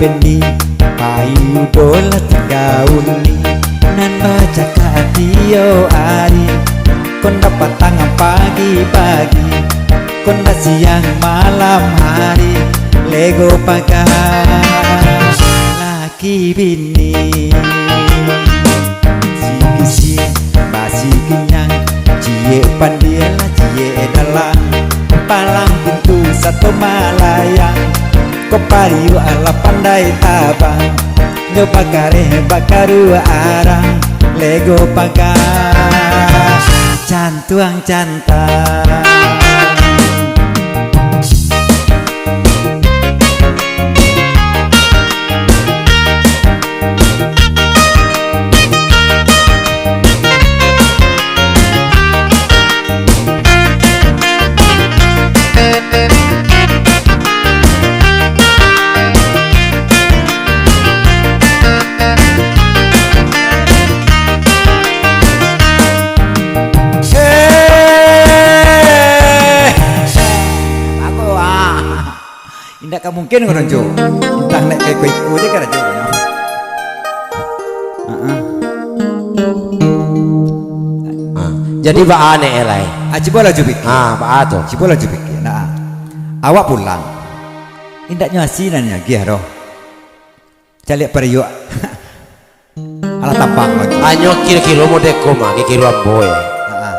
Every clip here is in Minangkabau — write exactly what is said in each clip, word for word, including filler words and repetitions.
Pendi, pai udo lah tingga uni, nan bacakak tiok ari, kondak patang pagi-pagi, kondak siang malam hari, lego paga laki bini. Sigi siang, basi ginyang, ciek pandia lah ciek dalam, palang pintu sato malayang, ko pariuak alah pandai tabang, nyo bakareh bakaruak arang, lego paga cantuang cantang. Eh, bagus, ah. Indak ka mungkin ko, Ronjo. Entah nek ka iko-iko je karajo ko, nyo. Heeh. Ah, jadi baa nek, Elai? Ah, cubo lah Jupik. Ah, baa tu? Cubo lah Jupik. Nah, awak pulang. Indaknyo asi nan agiah doh. Caliak pariuak. Alah tabang lagi. Anyo kiro-kiro modeko mah, kiro-kiro ambo, eh. Ha.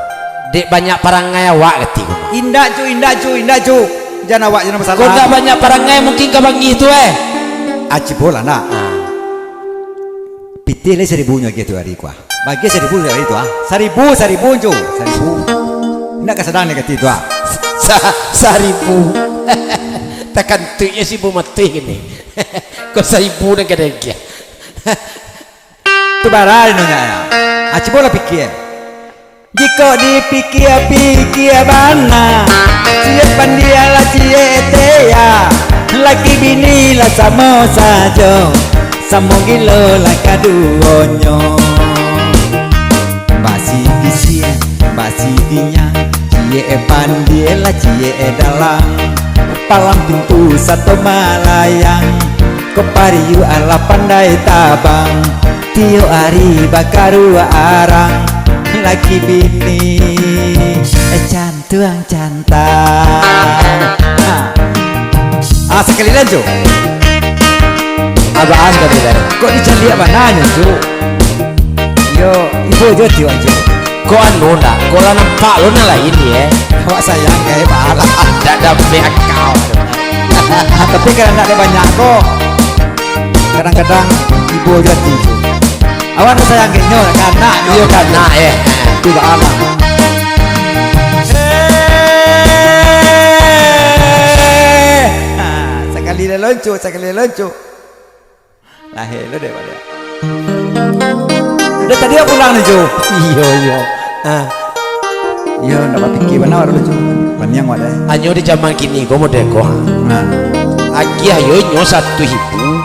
Dek banyak parangai awak kati ko mah. Indak, Cu, indak, Cu, indak, Cu. Jan awak jan masalah. Kok ndak banyak parangai mungkin ka bangih tu, eh. Aci bola, nak. Ha. Pitih lai saribunyo agiah tu ari ko, ah. Bagiah saribu tu ari tu, ah. Saribu, saribu, Cu. Saribu. Indak ka sadang ni kati tu, ah. Sa-, saribu. Takantuiknyo si Bu Matih kini. Kok saribu nan ka diagiah? Tu bara inonyo, ya. Ah, cubolah pikia. Jikok dipikia-pikia bana, ciek pandia lah ciek tea, laki bini lah samo sajo, samo gilo lah kaduonyo. Basi kisiah, basi ginyang, ciek pandia lah ciek dalam, palang pintu sato malayang, ko pariuak alah pandai tabang. Tiok ari bakaruak arang, laki bini, eh, cantuang cantang. Ha. Ah, sakali lai, Cu. Abah sakali lai. Kok dicaliak bananyo, Cu? Yo, ibo jo tiok, Cu. Kok anu ndak? Kok lah nampak lo nan lain ni, eh? Awak sayang, eh, bahala. Ndak ado piak kau. Tapi kalau ndak ado banyak ko, kadang-kadang ibo jo ati, Cu. Awak tu sayang ka inyo, ka anaknyo. Iyo, ka anak, eh. Tu baa mah. Eh. Ha, sakali lai lonco, sakali lai lonco. Nah, eh, lo deh, baliak. Udah tadi aku pulang ni, Cu. Iyo, iyo. Ha. Iyo, ndak bapikia bana awak dulu, Cu. Paniang awak deh. Anyo di zaman kini ko model ko, ha. Nah. Agiah yo inyo satu ribu.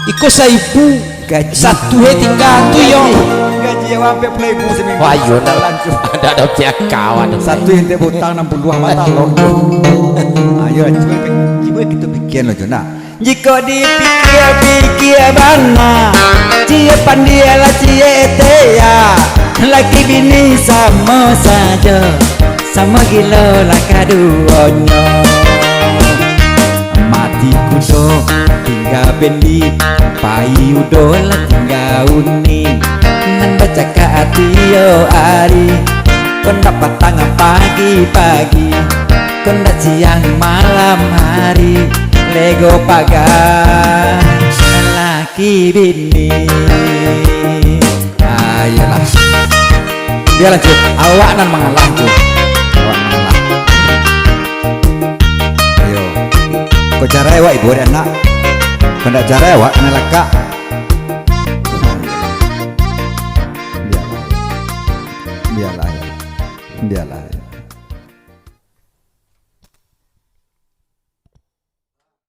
Iko saribu. Gaji. Satu he tingga tu yo. Gaji. Gaji awak ampek puluah ribu saminggu. Wah, iyo, ndak. Lanjut. Ndak ado piak kau, ado. Satu yang tak butang enam puluh mata lo. Ayo, cubo, cubo kito pikia lo, Cu, nah. Jikok dipikia-pikia bana, ciek pandia lah ciek tea, laki bini samo sajo, samo gilo lah kaduonyo. Mati kudo tingga bendi, pai udo lah tingga uni, nan bacakak ati yo ari, kondak patang pagi-pagi, kondak siang malam hari, lego paga laki bini. Ayolah. Bialah, Cu. Awak nan mangalah, Cu. Awak nan mangalah. Ayo. Kok carai awak ibo dek anak? Kok ndak carai awak kanai lakak. Bialah. Bialah. Bialah.